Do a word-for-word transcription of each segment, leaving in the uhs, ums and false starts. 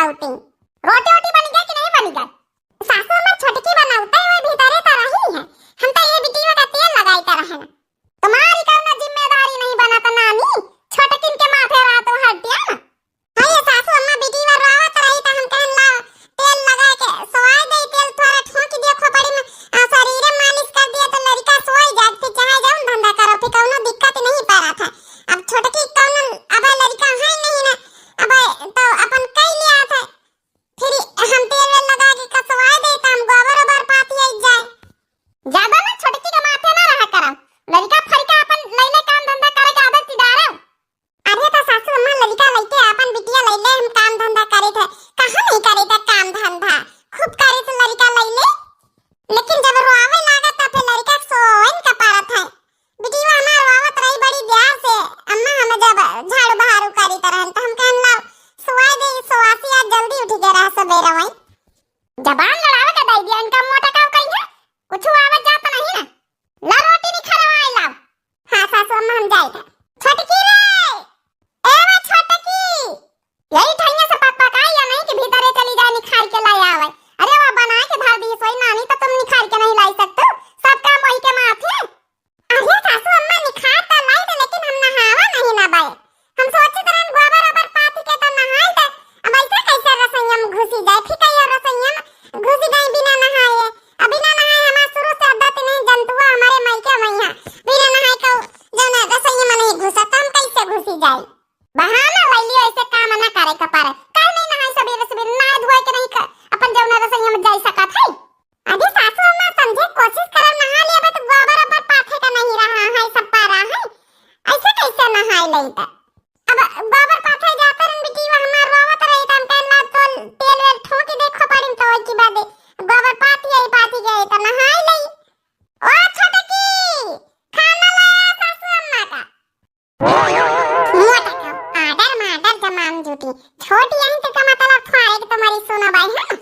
बनावती। रोटी ओटी बनी गै कि नहीं बनी गै? सासू अम्मा, छोटकी बनावत है, वो भीतरे तो रही है। हम तो ये बिटिया का तेल लगाई तो रहे ना। तुम्हारी कौनो जिम्मेदारी नहीं बनत नानी, छोटकिन के माथे रहा तो हटिया ना। हाँ ये सासू अम्मा, बिटिया रोवत रही तो हम कहन ला तेल लगा के सोवाई दे, तेल थोड़ा ठोंक दियो खोपड़ी में, आ, शरीर में मालिश कर दियो तो लड़का सोई जाए, फिर चाहे जौन धंधा करो, फिर कौनो दिक्कत नहीं पड़त है। अब छोटकी कौनो, अब लड़का है नहीं ना, अब तो अपन कई लिया था, फिर हम तेल वेल लगा के कसवाई दे तो हम गोबर ओबर पाती आई जाए। ज्यादा ना छोटकी के माथे ना रहा करा, लड़का फरिका अपन लैले काम धंधा करे के आदत सिधारो। अरे तो सासू अम्मा, लड़का लइके आपन बिटिया लइले हम काम धंधा करे थे, कहाँ नहीं करे थे काम धंधा, खूब करे थे लड़का लइले। लेकिन जब रोआवे लागत त फिर लड़का सोइन का पारत है। बिटिया हमार रोआवत रही बड़ी प्यार से, अम्मा हम जब झाड़ू बहारू करी त रहन त हम कहन ला सोआई दे, सोआसी आज जल्दी उठी के रह सबेरे वही। जबान लड़ावे के दे दिया इनका, मोटा काव कही है, कुछ आवत जात नहीं ना। ला रोटी नहीं खरवाए लाओ। हाँ सासू अम्मा, हम जाए था। छोटकी रे, ए वो छोटकी, यही ठैया से पक पकाई या नहीं कि भीतरे चली जाए निखार के लाई आवे। अरे वो बनाए के धर दी सोई नानी तो तुम निखार के नहीं लाई सकते हो, सब काम वही के माथे। अरे सासू अम्मा, निखार तो लाई थे लेकिन हम नहावा नहीं ना बाए। हम सोचे तरन गोबर ओबर पाती के तो नहाई थे, अब ऐसे कैसे रसोईया में घुसी जाए, फिर कहियो रसोईया में घुसी गई बिना नहाए। अभी ना नहाए, हमार शुरू से आदत नहीं, जंतुआ हमारे मायके में यहाँ बिना नहाए का जौन रसोई में नहीं घुसा, तो हम कैसे घुसी जाए? बहाना लैली, ऐसे काम ना करे के पड़े। काहे नहीं नहाए सबेरे सबेरे, नहाए धोए के नहीं क-, अपन जौन रसोई में जाए सकत है? अरे सासू अम्मा, समझे कोशिश करो, नहा लिया तो गोबर ओबर पाथे का नहीं रहा है, सब पारा है, ऐसे कैसे नहाए ले? अब गोबर पाथे जाते रहन बिटिया हमार रोवत रही त हम कहन ला तो तेल वेल ठोंकी देखो पड़ी तो ओई की बादे गोबर पाती आई पाती गए त नहाई लई। ओ छोटकी, खाना लाया सासू अम्मा का। मोटा का आडर माडर जमाम जूटी। छोटी यहीं तो का मतलब थोड़े के तुम्हारी सुनो बाई, हाँ?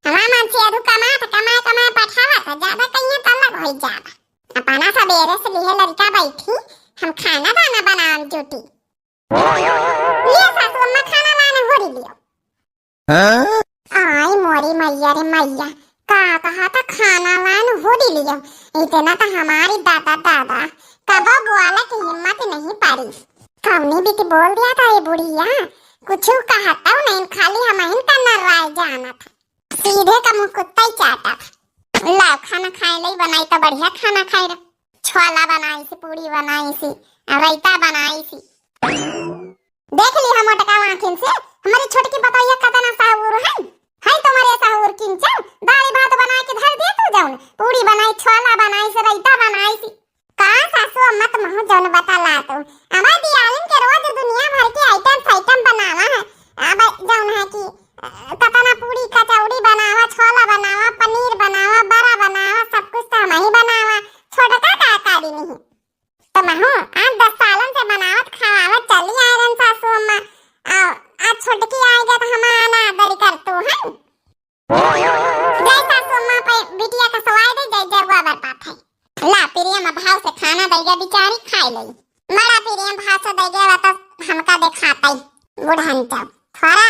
हमार मन से अधू कमात कमाए कमाए पठावत ज्यादा कहिए त अलग होई जाब। अपना सबेरे से लिहे लड़का बैठी, हम खाना दाना बनाम जूटी। ले सासू अम्मा, खाना लाने होरी लियो। हाँ? आई मोरी मैया रे मैया, का कहा था खाना लाने होरी लियो। इतना तो हमारी दादा दादा कबो बोले की हिम्मत नहीं पारी। कौनी बीती बोल दिया था ये बुढ़िया, कुछ कहता नहीं, खाली हम इनका नर्राए जाना था। सीधे का मुंह कुत्ता ही चाटा था। लाओ खाना खाए लई, बनाई तो बढ़िया खाना खाए रहे। छोला बनाई सी, पूरी बनाई सी, आ रायता बनाई सी। देख ली हम मोटका आँखिन से, हमारी छोटकी पतोहिया कतना साहुर है। है तुम्हारे साहुर किंचन, दाल भात बनाए के धर दे तू जौन, पूरी बनाई, छोला बनाई सी, रायता बनाई सी। का सासू अम्मा तुम हूँ जौन बतला तू। हमार दियालिन के रोज दुनिया भर के आइटम साइटम बनावा है। अब जौन है कि, अ, कतना पूरी कचौड़ी बनावा, छोला बनावा, पनीर बनावा, बड़ा बनावा, सब कुछ तो हम ही बनावा। छोटका का करी नहीं। तुम हूँ आठ दस सालन से बनावत खावावत चली आए रहन सासू अम्मा। आ, आज छोटकी आए गए तो हमारा ना आदर कर तू है। जय सासू अम्मा पे बिटिया का सवाई दे, जय जय गोबर पाथे। ला प्रेम भाव से खाना दैगा बिचारी खाए लई। बड़ा प्रेम भाव से दैगा बा तो हमका देखाता ही बुढ़ंचा। थोड़ा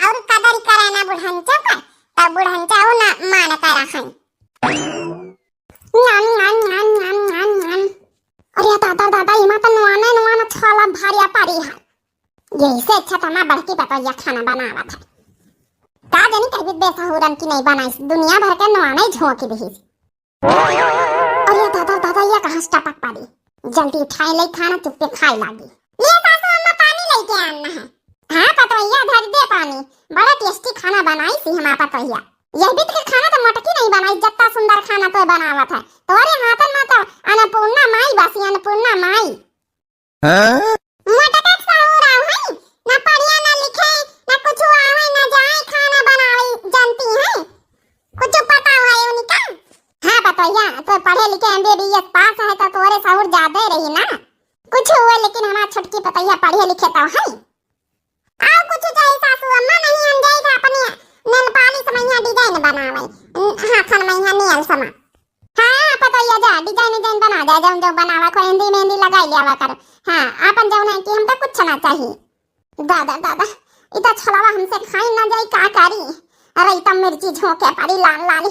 और कदर करे ना बुढ़ंचा का, तब बुढ़ंचा वो ना मान कर रखन। न्यान, न्यान, न्यान, न्यान, न्यान, न्यान। अरे दादा, दादा, इमा तो नुआना, नुआना छोला भारिया पड़ी है। यही से अच्छा तो ना बड़की पतोहिया खाना बनावत है। का जानी कभी बेसहुरन की नहीं बनाई, दुनिया भर के नुआना ही झोंकी दही। अरे दादा, दादा, ये कहाँ से टपक पड़ी? जल्दी उठाए ले खाना, चुप्पे खाए लागी। ले सासू अम्मा, पानी लेके आना है। हाँ पतोहिया, धर दे पानी। बड़ा टेस्टी खाना बनाई सी हमार पतोहिया। यह बीत के खाना तो मोटकी नहीं बनाई, जत्ता सुंदर खाना तो बनावत है। तोरे हाथन में तो अन्नपूर्णा माई बसी, अन्नपूर्णा माई। हाँ? मोटका के सहूर आव है, ना पढ़िया ना लिखे, ना कुछ आवे ना जाए, खाना बनावे जानती है। कुछ पता है उनका? हाँ पतोहिया, तो पढ़े लिखे एमबीबीएस पास है तो तोरे सहूर ज्यादा रही ना। कुछ हुए लेकिन हमार छोटकी पतोहिया पढ़े लिखे तो है। और कुछ चाही सासू अम्मा? नहीं, हम जाई था अपने nail polish में यहाँ design बनावे, हाथन में यहाँ nail समा। हाँ पतोहिया, जा design design बना जा, जौन जौन बनावा को मेहंदी मेहंदी लगाई लियावा कर। हाँ, आपन जौन है कि हमका कुछ ना चाहिए। दादा दादा, ई तो छोलवा हमसे खाई ना जाई, का करी? अरे, ई तो मिर्ची झोंके पड़ी लाल लाल।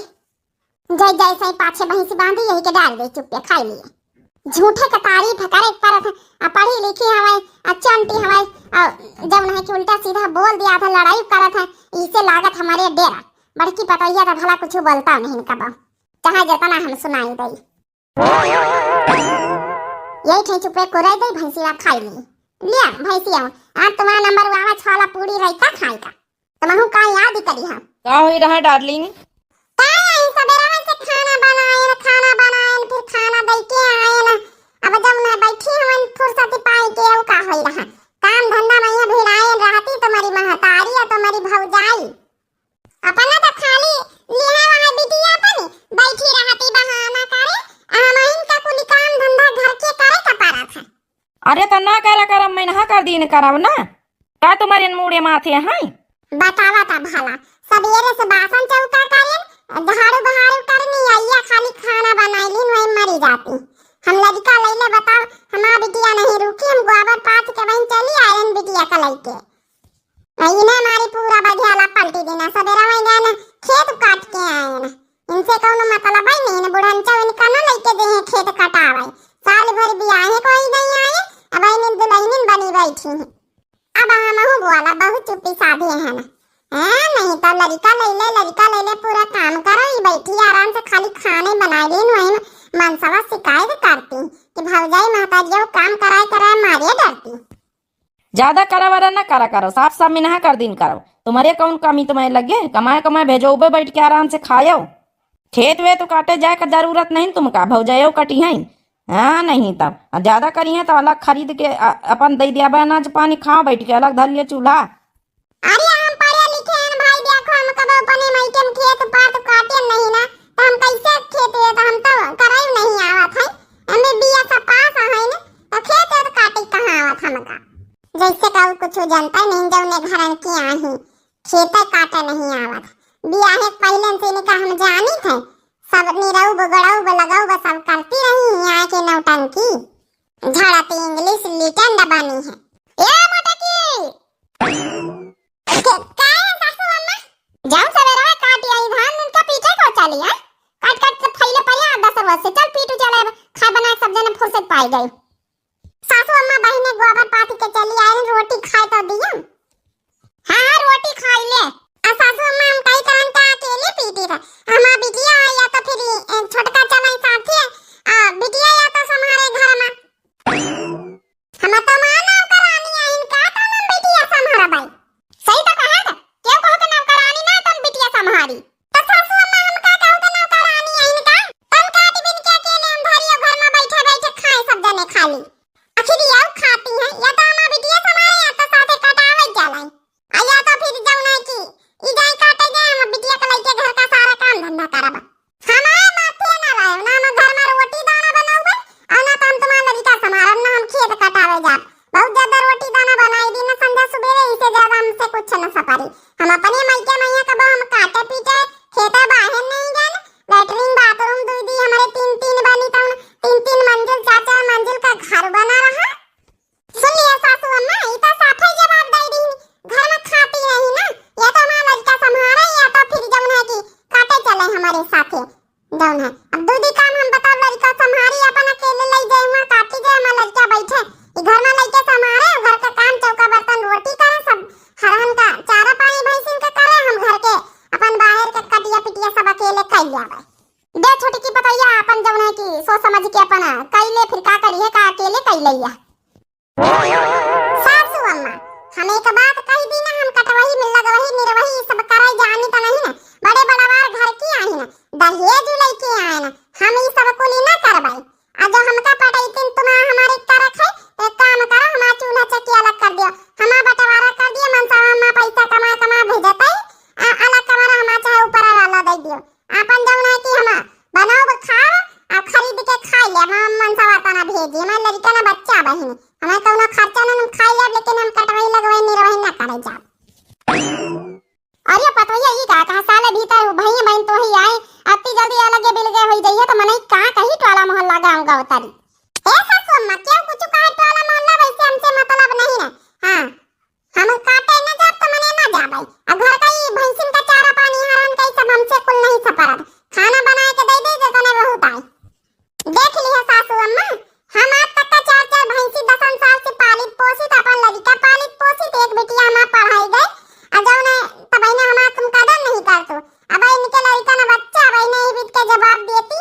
जय जय सही पाछे भैंसी बांधी, यही के डाल दे, चुप्पे खाई लिए। झूठे के तारीफ करे परत है, आ पढ़ी लिखी हवे, आ चंटी हवे, आ जब नहीं कि उल्टा सीधा बोल दिया था, लड़ाई करत है, इसे लागत हमरे डेरा। बड़की पतोहिया तो भला कुछ बोलता नहीं इनका बा, चाहे जितना हम सुनाई दई। यही ठे चुपे कुराई दे, भैंसिया खाई ली। लिया भैंसिया, आज तुम्हारा नंबर आवा, छोला पूरी रायता खाई का। तुमहू का याद करी हम। का होई रहा डार्लिंग? का यही सबेरा से खाना बनाएन, खाना बनाएन, फिर खाना दे के आएन। अब जब मैं बैठी हवन फुर्सत पाई के, अब का होई रहा? काम धंधा में ये भिड़ाएन रहती तुम्हारी महतारी या तुम्हारी भौजाई। अपना तो खाली लिहा वहाँ बिटिया अपन बैठी रहती बहाना करे, आ हमहिन का कुल काम धंधा घर के करे का पड़त है। अरे तो ना करा करब, मैं नहा कर दिन करब ना, का तुम्हारे मूड़े माथे हैं? बतावा ता भला, सबेरे से बासन चौका करेन, झाड़ू बहारू करनी, अइया खाली खाना बनाइलिन, वही मरी जाती। हम लड़का लैले बताओ, हमार बिटिया नहीं रुकी, हम गोबर पाथ के वहीं चली आएन बिटिया का लैके। आ इन्हें मारी पूरा बघियाला पलटी देना। सबेरा वही गए ना, खेत काट के आए ना। इनसे कौनो मतलब ही नहीं ना, बुढ़नचा इनका ना लैके दे हैं खेत कटावे। साल भर बियाहे कोई नहीं आए, अब इन्हें दुल्हनिन बनी बैठी हैं। अब हमहू बोला, बहुत चुप्पी साधे हैं ना। हैं, नहीं तो लड़का लैले, लड़का लैले पूरा काम करो, ई बैठी आराम से खाली खाने बनाए लेन, वही में मनसवा शिकायत करती कि भौजाई महतारियों काम कराए कराए मारे डरती। ज्यादा करा वरा न करा करो, साफ साफ मिनहा कर दिन करो। तुम्हारे कौन कमी तुम्हें लगे? कमाए कमाए भेजो, उबे बैठ के आराम से खायो। खेत वेत काटे जाए का जरूरत नहीं तुमका, भौजाइयो कटी हैं। हाँ, नहीं तब आ ज्यादा करी है तो अलग खरीद के अ-, अपन दे दिया बा अनाज पानी, खाओ बैठ के, अलग धर लिए चूल्हा। अरे हम पढ़े लिखे हैं भाई, देखो हम कब अपने मायके में खेत पात काटे नहीं ना, तो हम कैसे खेत वेत, हम तो करे नहीं आवत है। एमबीबीएस पास है ना, तो खेत वेत काटे कहाँ आवत हमका? जैसे कहू कुछ जनता नहीं, जौने घरन के आही, खेते काटे नहीं आवत। बियाहे पहले से इनका हम जानी थे, सब निरऊ बगड़ऊ लगऊ बस सब करती रही यहाँ के नौटंकी। झड़ती इंग्लिश लिटन दबानी है। ए मोटकी! के, का है सासू अम्मा? जाओ सवेरा काटी आई धान, उनका पीटे को चली है। काट काट के फैले पड़े आ दस रोज से। चल पीटू चले, अब खाए बनाए सब जने फुर्सत पाई गई। सासू अम्मा बहिने गोबर पाथी के चली आए, रोटी खाए तो दिया। हाँ, हाँ, रोटी खाई ले। आ सासू अम्मा हम कई करन का अकेले पीटी था। हमार बिटिया या तो फिर, ए, छोटका चलाई साथे, आ बिटिया या तो सम्हारे घर में। हम तो माँ नौकरानी आइन का तो हम बिटिया सम्हारबै। सही तो कहा था, क्यों कहो के नौकरानी ना तुम बिटिया सम्हारी? तो सासू अम्मा हम का कहू के नौकरानी आइन का? तुम काट बिन के अकेले हम धरियो घर में बैठे बैठे खाए सब जने खाली। आखिर ये खाती हैं, या तो हमार बिटिया सम्हारे या तो साथे कटावे जालाई। आ या तो फिर जौन है कि ई जाए काटे जाए, हम बिटिया के लइके घर का सारा काम धंधा करब। हमारे माथे ना रहे, ना हम घर में रोटी दाना बनाऊबे, और ना तो हम तुम्हार लड़का संभारब, ना हम खेत कटावे जाब। बहुत ज्यादा रोटी दाना बनाई दी ना संझा सुबेरे, इसे ज्यादा हमसे कुछ न सपारी। हम अपने मायके में यहाँ कबो हम काटे पीटे, खेते बाहर नहीं गए, लेटरिन बाथरूम दुई दी हमारे तीन तीन बनी, तो तीन तीन मंजिल, चार चार मंजिल का घर बना रहा। सुन लिया सासू अम्मा, ई तो साफे जवाब दे दी, घर में खाती रही ना, या तो हमार लड़का संभारे, या तो फिर जौन है कि काटे चले हमारे साथे, जौन है। अब दू दी काम हम बताओ, लड़का संभारी अपन अकेले ले जाए, वहाँ काटी जाए, हमार लड़का बैठे, ई घर में लड़का संभारे, घर का काम, चौका बर्तन, रोटी करे, सब हरहन का चारा पानी भैंसिन का करे, हम घर के अपन बाहर के कटिया पिटिया सब अकेले कर लिया। दे छोटकी पतैया अपन जौन है कि सोच समझ के अपन कैले, फिर का करी है, का अकेले कैले या। सासू अम्मा, हम एक बात कही दी ना, हम कटवही में लगवही निरवही ई सब करे जानी तो नहीं ना, बड़े बड़वार घर की आही ना, दहेज लेके आए ना, हम ई सब कुली ना करबै। आ जो हमका पटैतिन तुम्हार हमारे करक है, एक काम करो, हमार चूल्हा चक्की अलग कर दियो, हमार बंटवारा कर दियो, मनसवा अम्मा पैसा कमा कमा भेजतै, आ अलग कमरा हमार चाहे ऊपर वाला दे दियो। आपन जौन है कि हम बनाओ खाओ, आ खरीद के खाई ले, हम मनसवा तना भेजी, हमार लड़का ना बच्चा बहिन, हमें कौनो खर्चा ना, हम खाई लेब, लेकिन हम कटवाई लगवाई निरवाई ना करे जाब। अरे पतोहिया, ई का कहा साले भीतर भैया बहन तो ही आए, अति जल्दी अलगे बिलगे होई जइहे तो मनई का कही टोला मोहल्ला गाँव गाँव तारी। ए सासू अम्मा, क्यों कुछ कहे टोला मोहल्ला, वैसे हमसे मतलब नहीं है। हाँ, हम काटे न जाब तो जाबै। अब घर का ई भैंसिन का चारा पानी हरन का ई सब हमसे कुल नहीं सपरत। खाना बनाए के दे दे, जेतने बहुत आए। देख लिहा सासू अम्मा, हम आज तक का चार चार भैंसी दसन साल से पालित पोसित, अपन लड़िका पालित पोसित, एक बिटिया हमार पढ़ाई गए, आ जौन है तब इन्हें हमार तुम कदर नहीं करतू। अब इनके लड़िका न बच्चा, अब इन्हें ई बीत के जवाब देती।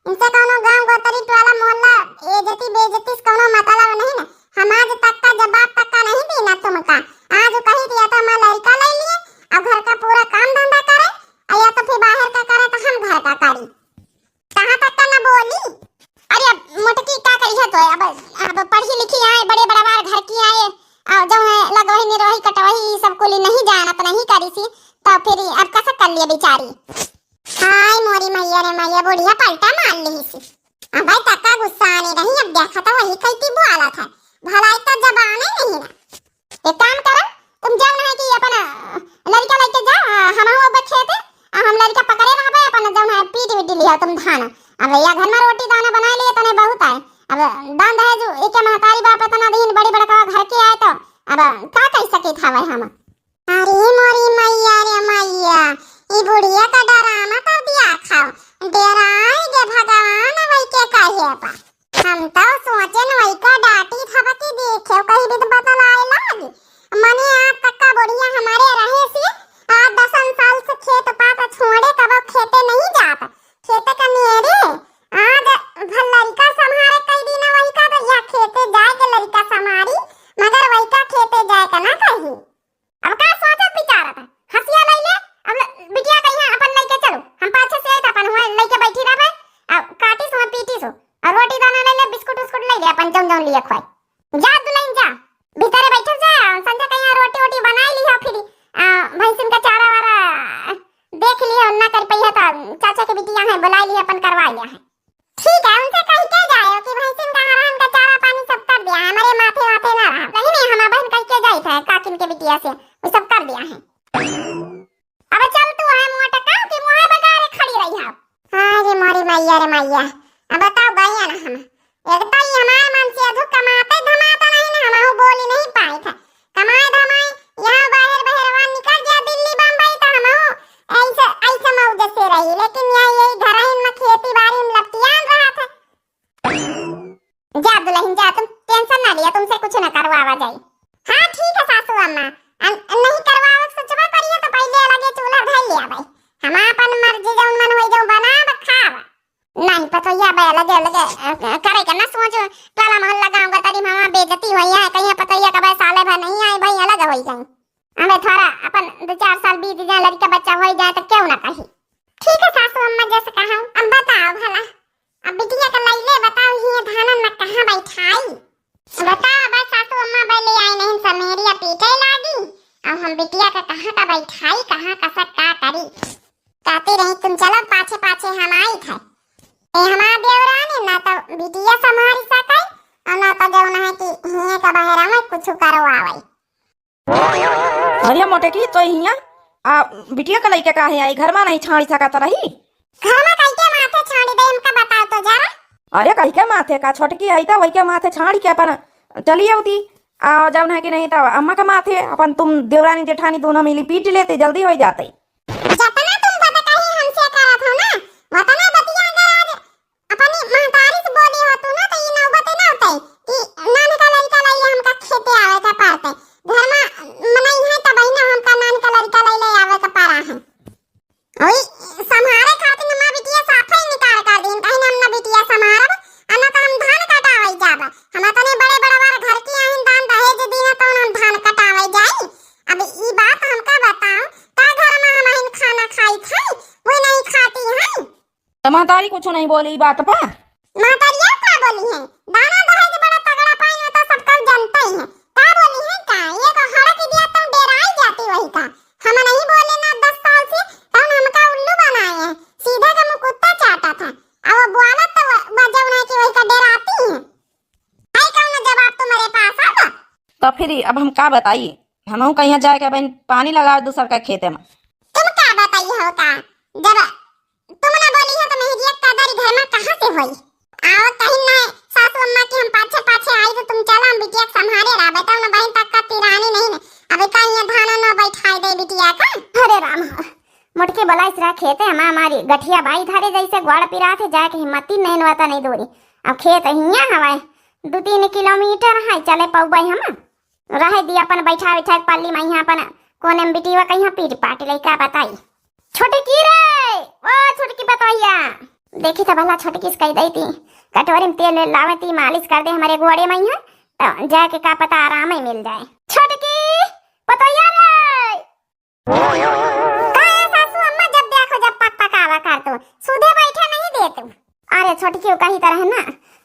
इनसे कौनो गांव गोतरी टोला मोहल्ला इज्जती बेइज्जती से कौनो मतलब नहीं ना। हम आज तक का जवाब तक का नहीं दी ना तुमका। आज कही दिया था हमार लड़िका ले लिए, अब घर का पूरा काम धंधा करे, और या तो फिर बाहर का करे तो हम घर का करी। कहाँ तक का ना बोली? अरे अब मोटकी का कही है तो अब, अब पढ़ी लिखी आए, बड़े बड़वार घर की आए, और जौन है लगवही निरवही कटवही ई सब कुली नहीं जानत नहीं करी सी, तो फिर अब कसक कर लिए बेचारी। हाय मोरी मैया रे मैया, बुढ़िया पलटा मार ली सी। अब भाई तक्का गुस्सा आने रही, अब देखा तो वही कैती बोला था, भलाई का जबान ही नहीं ना। एक काम करो, तुम जाओ ना कि अपन, अ, लड़िका लेके जाओ, अ, हम हो बच्चे थे, अ, हम लड़िका पकड़े रहबे, अपन जौन है पीट वीट लिया तुम धान। अब या घर में रोटी दाना बना लिए तने बहुत आए। अब दान दहेज एक महतारी बाप इतना दिन बड़ी बड़का घर के आए तो अब का कह सके था भाई हम। अरे मोरी मैया रे मैया, ई बुढ़िया का डरामा कर दिया खाओ, डराई गे भगवान वही के कहे बा। हम तो सोचेन वही का डांटी था कि देखे कहीं भी तो बतलाए लाग। मने आज तक का बुढ़िया हमारे रहे सी, आज दसन साल से खेत पात छोड़े कबो खेते नहीं जात, खेते का मेरे आज भल्लरिका संभारे कई दिन वही का तो या खेते जाए के लड़िका संभारी, मगर वही का खेते जाए का ना कही। अब का सोचत विचारत है? हंसिया लई ले, अब ल-, बिटिया कहिया अपन लइके चलो, हम पाछे से आइत अपन हुआ लइके बैठी रहबे, अब काटी सो पीटी सो, और रोटी दाना ले ले, बिस्कुट उस्कुट ले ले, अपन जौन जौन लिए खुआई। जा दुल्हन जा, भीतरे बैठल जा, संझा कहिया रोटी वोटी बनाई लिहा, फिर, आ, भैंसिन का चारा वारा देख लिहा, ना कर पइहा तो चाचा के बिटिया है, बुलाई लिहा, अपन करवा लिहा है। ठीक है, उनसे कह के जायो कि भैंसिन का हरान का चारा पानी सब कर दिया है, हमारे माथे वाथे ना रहा। नहीं, नहीं, हमार बहन कह के जाई था काकिन के बिटिया से, वो सब कर दिया है। अब चल तू है मुँह टका कि मुँह बगारे खड़ी रही है। हाँ रे मोरी मैया रे मैया, अब बताओ गया ना हम। एक तो ये हमारे मन से अधू कमाते धमाते नहीं ना, हम बोली नहीं पाई था। कमाए धमाए यहाँ बाहर बहरवा निकल गया दिल्ली बम्बई तो हम ऐसे, ऐसे मौज से रही, लेकिन यहाँ यही घर में खेती बाड़ी में लपटियान रहा था। जा दुल्हन जा, तुम टेंशन ना लिया, तुमसे कुछ ना करवावा जाई। हाँ ठीक है सासू अम्मा, अन-, नहीं करवावे के सोचबा करिए तो पहले अलगे चूल्हा धर लिया भाई, हम अपन मर्जी जौन मन होई जौन बनाब खाब। नहीं पतोहिया भाई अलगे अलगे, अ, अ, करे के ना सोच, टोला मोहल्ला गाँव का तरी मामा बेइज्जती होई है, कहीं पतोहिया का भाई साले भर नहीं आई भाई अलग होई जाई। हमें थोड़ा अपन दो चार साल बीत जाए, लड़का बच्चा होई जाए तो क्यों ना कही। ठीक है सासू अम्मा, जैसे कहा। अब बताओ भला, अब बिटिया का लैले बताओ, हिये धानन में कहाँ बैठाई? बताओ, अब सासू अम्मा बैले आई नहीं, समेरिया पीटे लागी। अब हम बिटिया का कहाँ का बैठाई, कहाँ का सब का करी? कहती रही, तुम चलो पाछे पाछे हम आई थे। ए हमार देवरानी ना तो बिटिया संभारी सके, और ना तो जौन है कि हिये का बहरा में कुछ करवावे। अरे मोटे की तो हिया, आ, बिटिया का लइके काहे आई? घर में नहीं छाड़ी सकत रही? घर में कई के माथे छाड़ी दे, हमका बताओ तो जरा। अरे कई के माथे का, छोटकी आई तो वही के माथे छाड़ी के अपन चली आती। आ, जौन है कि नहीं तो अम्मा का माथे अपन तुम देवरानी जेठानी दोनों मिली पीट लेते, जल्दी हो जाते। जतना तुम बदकही हमसे करत हो ना, वतना बतिया अगर आज अपनी महतारी से बोली हो तू ना, तो ई नौबत ना होते कि नान का लड़का लाइए हमका खेते आवे के पड़ते। घर में मनई है, तब ही ना हमका नान का लड़का ले ले आवे के पड़ा है। ओई संभारे खातिर हमार बिटिया साफे इनकार कर दीन, कहीं हम ना बिटिया संभारब, आ ना तो हम धान कटावे जाब। हम इतने बड़े बड़वार घर की आहिन, दान दहेज दीन, तो हम धान कटावे जाई। अब ई बात हमका बताओ, का घर में हम आहिन खाना खाई खाई, वो नहीं खाती हैं? तो महतारी कुछ नहीं बोली ई बात पा? महतारिया का बोली है? दाना दहेज बड़ा तगड़ा पाई होता, सब कल जानते ही हैं। का बोली है का? ये तो हड़क दिया, तुम डेराई जाती वही का। हम नहीं बोले ना दस साल से, तब हमका उल्लू बनाए हैं। सीधे का मुंह कुत्ता चाटा था। अब वो बोला तो व-, वजह उन्हें कि वही का डेराती हैं। भाई कौनो जवाब तुम्हारे पास अब? तो फिर अब हम का बताई? हमहू कहिया जाए के बहन पानी लगावे दूसर का खेते में। तुम का बताई हो का? जब तुम ना बोली हो तो मेहरिया का कदर घर में कहाँ से होई? आओ कहीं ना सासू अम्मा की हम पाछे पाछे आई तो तुम चलो हम बिटिया के संभारे रहा, बताओ ना बहन तक का तिरानी नहीं ना। अबे का हियाँ धान न बैठाए दे बिटिया का? अरे राम हो, मोटकी बोलाइस रहा खेते, हमा हमारी गठिया बाई धरे जैसे ग्वाड़ पिरात है, जाए के हिम्मत ही नहीं नवता नहीं दोरी। अब खेत हियाँ हवाए, दो तीन किलोमीटर है, चले पौबे हम। रहे दी अपन बैठा बैठा के पल्ली में यहाँ अपन कोने में बिटिया कहीं पीट पाट लइका बताई। छोटकी रे, ओ छोटकी पतोहिया, देखी तो भला छोटकी से कह दई ती, कटोरी में तेल वेल लावे ती, मालिश कर दे हमारे गोड़े में यहाँ, तो जाके का पता आराम ही मिल जाए। छोटकी पतोहिया रे। का है सासू अम्मा, जब देखो जब पक पकावा कर तू, सुधे बैठे नहीं दे तू। अरे छोटकी, उ कही तरह ना,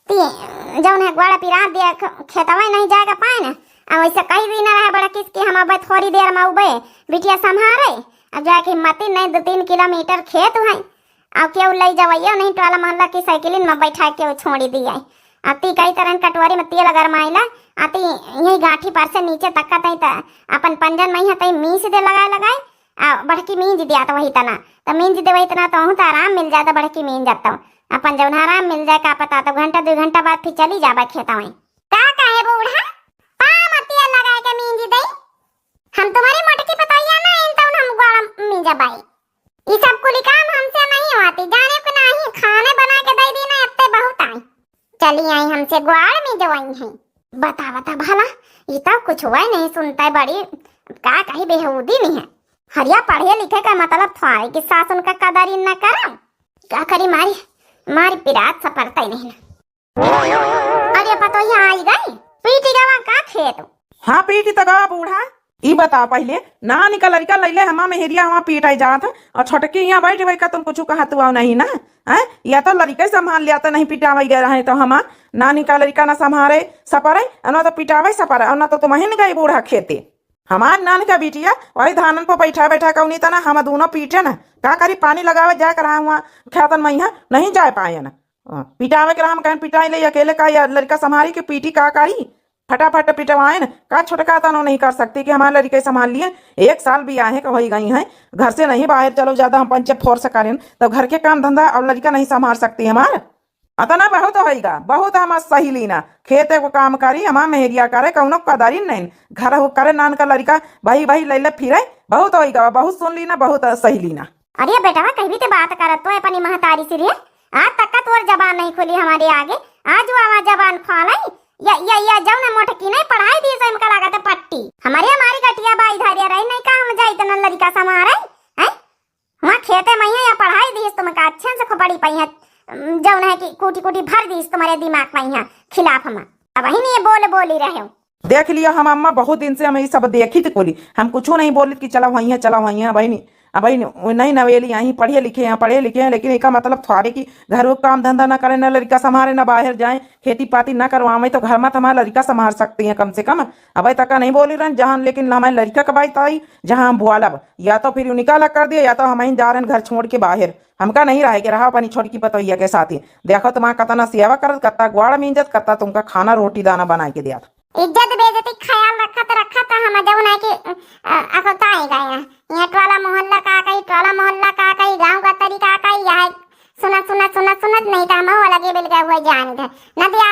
ती जौन है ग्वाड़ा पिरात दिया, ख-, खेतवा नहीं जाएगा पाए ना। आ वैसे कही भी ना रहे बड़ा किस कि हम अब थोड़ी देर में उबे बिटिया संभारे। अब जाके मती नहीं, दो तीन किलोमीटर खेत है। अब केहू लई जवैया नहीं, टोला मोहल्ला की साइकिलिन में बैठा के छोड़ी दिया। अब ती कही तरह कटोरी में तेल गरमाइला, आ ती यही गांठी पर से नीचे तक तई त अपन पंजन में ही तई मीस दे लगाए लगाए, आ बड़की मींज दिया तो वही तना, तो मींज दे वही तना तो हूँ तो आराम मिल जाता, बड़की मींज जाता। अपन जौन आराम मिल जाए, का पता तो घंटा दो घंटा बाद फिर चली जाबा खेतवा। का कहे बूढ़ा, पा मतिया लगाए के मींज दे, हम तुम्हारी मोटकी पतोहिया ना, इन तौन हम ग्वाड़ा मींजा बाई। ई सब कुली काम हमसे नहीं होती, जाने को नहीं, खाने बना के दे दी ना, इतने बहुत आई। चली आई हमसे ग्वाड़ मींजवाई है। बता बता भला, ई तो कुछ हुआ नहीं सुनता है बड़ी, का कही बेहूदी नहीं है। हरिया पढ़े लिखे का मतलब थोड़े कि सास उनका कदर ही न करा। का करी मारी, मारी पिरात सा पड़ता ही नहीं। अरे पतोहिया आई गई, पीटी गवा का खेत? हाँ पीटी त गवा बूढ़ा। ई बता पहिले, नानी का लड़का लैले हमा मेहरिया हमा पीटाई जात है, और छोटकी यहाँ बैठ बैठ का तुम कुछ कहत हुआ नहीं ना? हैं? या तो लड़का ही संभाल लिया तो नहीं पिटावे गए रहे तो हमा नानी का लड़का ना संभारे सपरे, और ना तो पिटावे सपरे, और ना तो तुम ही न गई बूढ़ा खेते। हमार नान का बिटिया वही धानन पर बैठा बैठा कौनी तना हम दोनों पीटे ना। का करी, पानी लगावे जाए कर हुआ खेतन में यहाँ नहीं जाए पाए ना। हाँ, पिटावे के रहा, हम कहें पिटाई ले अकेले का या लड़का संभारी के पीटी का करी, फटाफट पिटवाए न। का छोटका तनो नहीं कर सकती कि हमारे लड़के संभाल लिए? एक साल भी आहे का होई गई है, घर से नहीं बाहर चलो ज्यादा, हम पंचे फोर्स करें तो घर के काम धंधा और लड़का नहीं संभाल सकती हमार। अतना बहुत होइगा, बहुत हम सही लीना, खेते को काम करी, हमार मेहरिया करे, कौनो कदरी नहीं, घर हो करे नान का लड़का, बही बही लैले फिरे, बहुत होइगा, बहुत सुन लीना, बहुत सही लीना। अरे बेटवा, कहबी ते बात करत तो अपनी महतारी से रे। आज तक का तोर जबान नहीं खुली हमारे आगे, आज वो आवाज जबान खोलाई। या, या, या, जाओ ना मोटकी नहीं पढ़ाई दी, सो इनका लागत है पट्टी। हमारे, हमारी गटिया बाई धारिया रही नहीं का, हम जाई तना लड़का समारे, हैं? वहाँ खेते में ही या पढ़ाई दी तुमका अच्छे से खोपड़ी पाई है, जौन है कि कूटी कूटी भर दी तुम्हारे दिमाग में यहाँ खिलाफ हम। अब वही नहीं ये बोल बोली रहे हो। देख लिया हम अम्मा, बहुत दिन से हम ये सब देखी थी बोली, हम कुछ नहीं बोली कि चला वहीं है, चला वहीं है। अब नहीं, अब नहीं, नहीं नवेली आई पढ़े लिखे हैं, पढ़े लिखे हैं, लेकिन एका मतलब थोड़े कि घर को काम धंधा ना करे, ना लड़का संभारे, ना बाहर जाए, खेती पाती ना करवावे, तो घर में तो हमारा लड़का संभाल सकती हैं कम से कम। अब तक नहीं बोली रहन जहाँ, लेकिन हमारे लड़का के बात आई जहाँ हम बोलब, या तो फिर निकाला कर दिया, या तो हम ही जा रहे हैं घर छोड़ के बाहर। हमका नहीं रहे के रहा अपनी छोटकी पतोहिया के साथ ही। देखो तुम्हारा कतना सेवा करत, कतना ग्वाड़ मींजत, कतना तुमका खाना रोटी दाना बनाए के दिया। इज्जत बेइज्जती ख्याल रखत रखत हम जौन है कि, अ, अखताई गए हैं। ये टोला मोहल्ला का कही, टोला मोहल्ला का कही, गाँव का तरीका का कही, यह सुनत, सुनत, सुनत, सुनत नहीं तो हम वो लगे बिल गए हुए जान थे। न दिया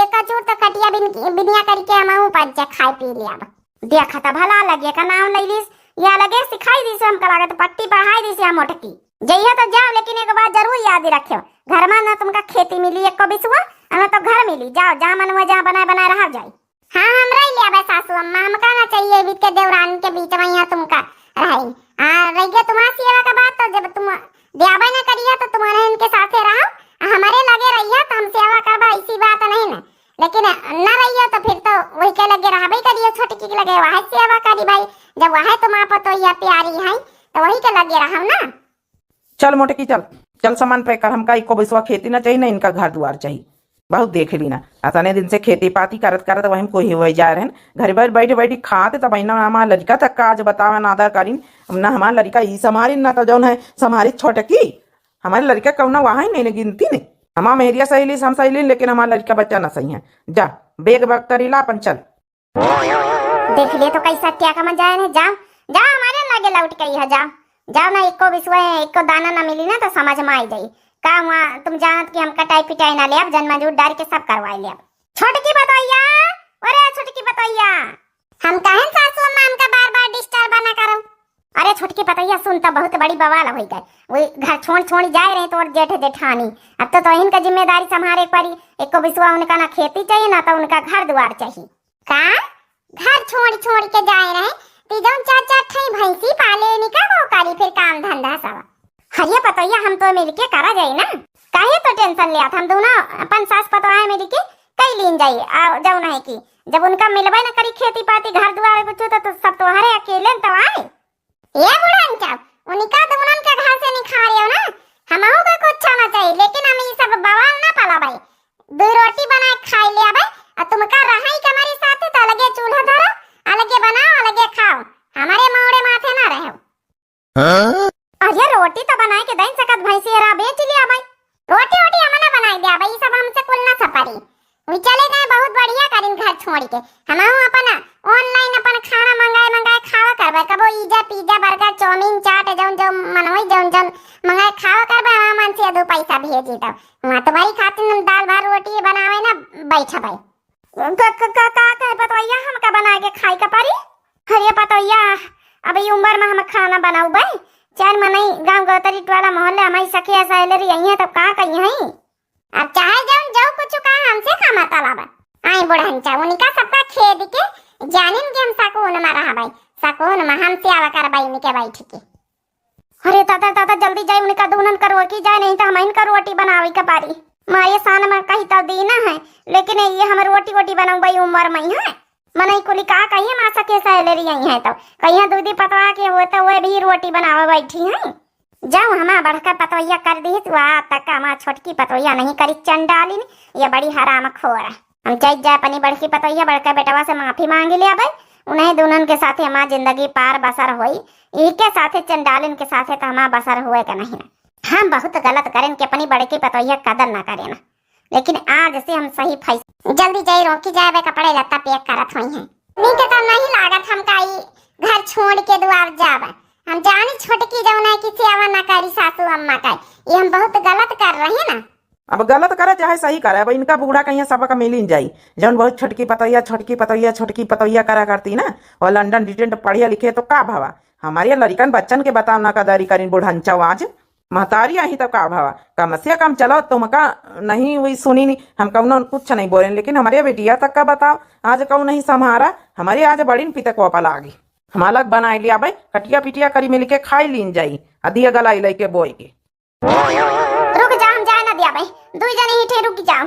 एक चूर तो कटिया बिन-, बिनिया करके हम वो पंचे खाए पी लिया। देखा त भला लगे का नाम लैलिस, या लगे सिखाई दिस, हमका लागत पट्टी पढ़ाई दिस या मोटकी। जइहा तो जाओ, लेकिन एक बात जरूर याद रखियो, घर में ना तुमका खेती मिली एको बिसुआ, और ना तो घर मिली। जाओ, जहाँ मन हुआ, जहाँ बनाए बनाए रहा जाई। हाँ, हम रह लिया बे सासू अम्मा, हमका ना चाहिए बीच के देवरान के बीच में यहाँ तुमका रही। आ, रह गया तुम्हारा सेवा का बात, तो जब तुम ब्याबे ना करिया तो तुम्हारे इनके साथे रहो, आ हमारे लगे रहिया तो हम सेवा करबा, ऐसी बात नहीं ना। लेकिन न रहिया तो फिर तो वही के लगे रहबे करियो, छोटकी के लगे वह सेवा करी भाई। जब वह तुम्हारा पतोहिया प्यारी है तो वही के लगे रहम ना। चल मोटकी चल, चल सामान पैक कर, हमका इको बिसवा खेती ना चाहिए ना इनका घर दुआर चाहिए। बहुत देख ली ना, अतने दिन से खेती पाती करत करत वही कोई हुए जा रहे हैं, घर पर बैठ बैठ खाते तब ना हमारा लड़का तक का आज बतावे ना आदर करीन, ना हमारा लड़का ई संभारी ना तो जौन है संभारी छोटकी। हमारे लड़का कौना वहाँ ही नहीं ना गिनती ने। हमार मेहरिया सहेली से हम सहेली, लेकिन हमार लड़का बच्चा ना सही है। जा, बैग वैग करी ला अपन चल। देख ले तो कैसा क्या कमा जाए ने, जाओ, जाओ हमारे लगे लौट के ही है, जाओ, जाओ ना, एको बिसुआ, एको दाना ना मिली ना तो समझ में आई जाई। का हुआ, तुम जानत कि हम कटाई पिटाई ना लेब, जन मजूर डाल के सब करवाई लेब। छोटकी पतोहिया, अरे छोटकी पतोहिया। हम कहेन सासू अम्मा हमका बार बार डिस्टर्ब ना करो। अरे छोटकी पतोहिया सुन, तो बहुत बड़ी बवाल होइ गए। वही घर छोड़ छोड़ जाए रहे तोर जेठ जेठानी, अब तो तोहिन का जिम्मेदारी संभारे के परी। एको बिसवा उनका ना खेती चाहिए ना तो उनका घर दुआर चाहिए। का घर छोड़ छोड़ के जाए रहे? ती जौन चार चार ठई भैंसी पाले निका वो करी फिर काम धंधा सब। हरिया पतोहिया हम तो मिलके करा जाई ना, काहे तो टेंशन लिया था? हम दोनों अपन सास पतोह मिलके कई लीन जाई। आ जौन है कि जब उनका मिलबे ना करी खेती पाती घर दुआर कुछ तो, तो सब तोहरे अकेले न तो आए। ए बुढ़न चाप, उनका दोनों के घर से निखारियो ना, हमहू के कुछ ना चाहिए, लेकिन हम ई सब बवाल ना पाला भाई। दो रोटी बना के खाई ले अबे, आ तुमका रहाई के हमारे साथ तो अलगे चूल्हा धरो, अलगे बनाओ, अलगे खाओ, हमारे मौड़े माथे ना रहो। हाँ? अरे रोटी तो बनाए के दइन सकत भैंसी रा बेच लिया भाई। रोटी वोटी हम ना बनाए दिया भाई, ई सब हमसे कुल ना सपरी। उ चले गए बहुत बढ़िया करिन घर छोड़ के। हमहू अपन ऑनलाइन अपन खाना मंगाए मंगाए खावा करबे, कबो इजा पिज्जा बर्गर चाउमीन चाट जौन जौन मन होई जौन जौन मंगाए खावा करबे, वहाँ मन से दो पैसा भेजी तब वहाँ तुम्हारी खातिर हम दाल भात रोटी बनावे ना बैठबे। का, का, का, का कहे पतोहिया, हमका बना के खाए का परी? अरे पतोहिया, अब ई उम्र में हम खाना बनाउबे? चार मनई गाँव गौतरी टोला मोहल्ले हमारी सखिया सहेलरी यही है, तब का कही है? अब चाहे जौन जो कुछ कहा, हमसे का मतलब? आई बुढ़न चा, उनका सबका खेद के जानिन के हम सकून में रहबे, सकून में हम सेवा करबे इनके बैठ के। अरे दादा, दादा, जल्दी जाए, उनका दूनन का रोकी जाए, नहीं तो हम इनका रोटी बनावे के पारी। मारे सान में कही तो दीना है, लेकिन ये हम रोटी वोटी बनाऊं भाई उम्र में है। मनई कुली का कहिए मासा के सहेलरी आई है तो कहिए दूधी पतवा के होते हुए भी रोटी बनावे बैठी है। जाओ हमार बड़का पतोहिया कर दी, वह तक हमार छोटकी पतोहिया नहीं करी चंडालिन, ये बड़ी हराम खोर है। हम जाइत जाए अपनी बड़की पतोहिया, बड़का बेटवा से माफी मांगी ले अबे। उन्हें दुनन के साथे हमार जिंदगी पार बसर होई, इके साथे चंडालिन के साथे तो हमार बसर हुए के नहीं ना। हम बहुत गलत करेन कि अपनी बड़की पतोहिया कदर ना करेन, लेकिन आज से हम सही फैसला। जल्दी जाई रोकी जाए, कपड़े लत्ता पैक करत हुई हैं। नहीं तो नहीं लागत हमका ई घर छोड़ के दुआर जाब। हम जानी छोटकी जौन है कि सेवा ना करी सासू अम्मा का, ये हम बहुत गलत कर रही ना। अब गलत करे चाहे सही करे, अब इनका बूढ़ा कहिया सबक मिलिन जाई। जौन बहुत छोटकी पतोहिया, छोटकी पतोहिया, छोटकी पतोहिया करा करती ना, और लंदन डिटेंट पढ़िया लिखे तो का भवा? हमारे लड़िकन बच्चन के बताओ ना कदरी करिन बुढ़ंचव आज। महतारी आही तो का भवा? कम से कम चलो तुमका नहीं हुई सुनी नहीं, हम कौनो कुछ नहीं बोलेन, लेकिन हमारे बिटिया तक का बताओ, आज कौन नहीं संभारा, हमारे आज बड़िन पितकवा पलागी। हमारा लग बनाए लिया भाई, कटिया पिटिया करी मिलके खाई लीन जाई, अदिया गलाई लइके बोई के। रुक जा, हम जाए ना दिया भाई, दुई जने ही ठे रुक जाओ।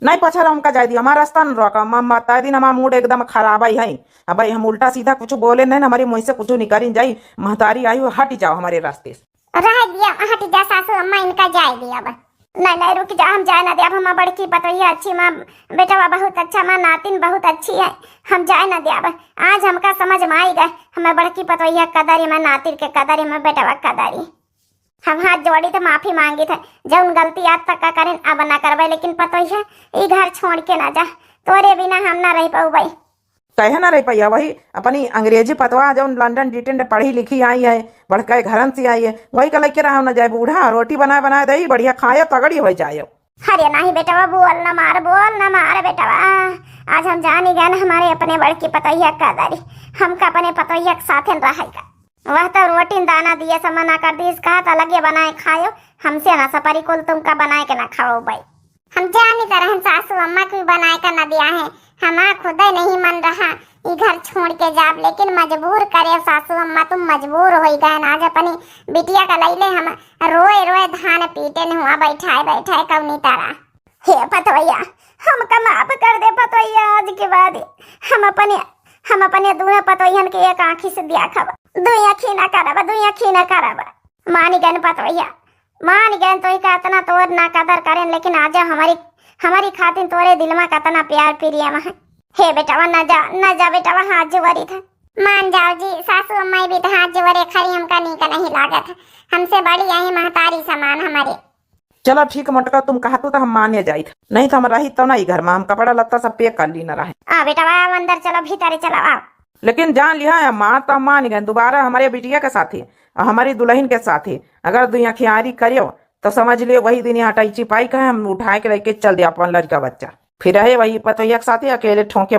नहीं पछा हमका जाए दिया, हमारा रास्ता न रोका, हम बताए दिन हमारा मूड एकदम खराब ही है। अब भाई हम उल्टा सीधा कुछ बोले नहीं, हमारे मुँह से कुछ निकल जाई, महतारी आई हो, हट जाओ हमारे रास्ते से। रह दिया, हट जा सासू अम्मा, इनका जाए दिया अब। नहीं, नहीं, रुक जा, हम जाए ना दिया, अब हमार बड़की पतोहिया अच्छी माँ, बेटवा बहुत अच्छा, माँ नातिन बहुत अच्छी है, हम जाए ना दिया अब। आज हमका समझ में आई गए, हमार बड़की पतोहिया कदरी, माँ नातिन के कदरी, माँ बेटवा कदरी। हम हाथ जोड़ी थे, माफी मांगी थे, जौन गलती आज तक का करेन अब ना करबे, लेकिन पतोहिया ई घर छोड़ के ना जा, तोरे बिना हम ना रह पउबे। कहे ना रह पैया, वही अपनी अंग्रेजी पतवा जौन लंदन डिटेंट पढ़ी लिखी आई है, बड़का घरन से आई है, वही का लेके रहो ना जाए, बूढ़ा रोटी बनाए बनाए दे, बढ़िया खाए तगड़ी हो जाए। अरे नहीं बेटवा, बोल ना मार, बोल ना मार बेटवा, आज हम जानी गए ना हमारे अपने बड़की पतोहिया कदरी, हमका अपने पतोहिया के साथे रहेगा। वह तो रोटी दाना दिए से मना कर दी, कहा था लगे बनाए खायो, हमसे ना सपरी कुल तुमका बनाए के ना खाओ भाई। हम जानी तो रहन सासू अम्मा की बनाए का ना दिया है, हमार खुदे नहीं मन रहा ई घर छोड़ के जाब, लेकिन मजबूर करे सासू अम्मा, तुम मजबूर होई गए ना, आज अपनी बिटिया का लैले हम रोए रोए धान पीटे न हुआ बैठाए बैठाए कौनी तरह। हे पतोहिया, हमका माफ कर दे पतोहिया, आज के बाद हम अपने, हम अपने दोनों पतोहियन के एक आँखी से देखब, दुई आँखी ना करब, दुई आँखी ना करब। मान गए पतोहिया, मान गए, तो का इतना तोर ना कदर करेन, लेकिन आज हमारी, हमारी खातिर तोरे दिल में कितना प्यार प्रेम है। हे बेटवा, ना जा, ना जा बेटवा, हाथ जोड़ी था। मान जाओ जी, सासू अम्मा भी तो हाथ जोड़े खड़ी, हमका नीक नहीं लागत है, हमसे बड़ी यही महतारी समान हमारे। चलो ठीक मोटका, तुम कहा तो, तो हम माने जाई था, नहीं तो हम रही तो नहीं घर में, हम कपड़ा लत्ता सब पैक कर ली ना रहे। आ बेटवा, आओ अंदर चलो, भीतर चलो, आओ। लेकिन जान लिया है, माँ तो मान गए, दोबारा हमारे बिटिया के साथे और हमारी दुल्हन के साथे अगर दुई अखियारी करियो तो समझ लियो वही दिन यहाँ टैची पाई का हम उठाए के लेके चल दे अपन लड़का बच्चा। फिर रहे वही पतोहिया के साथे अकेले ठोंके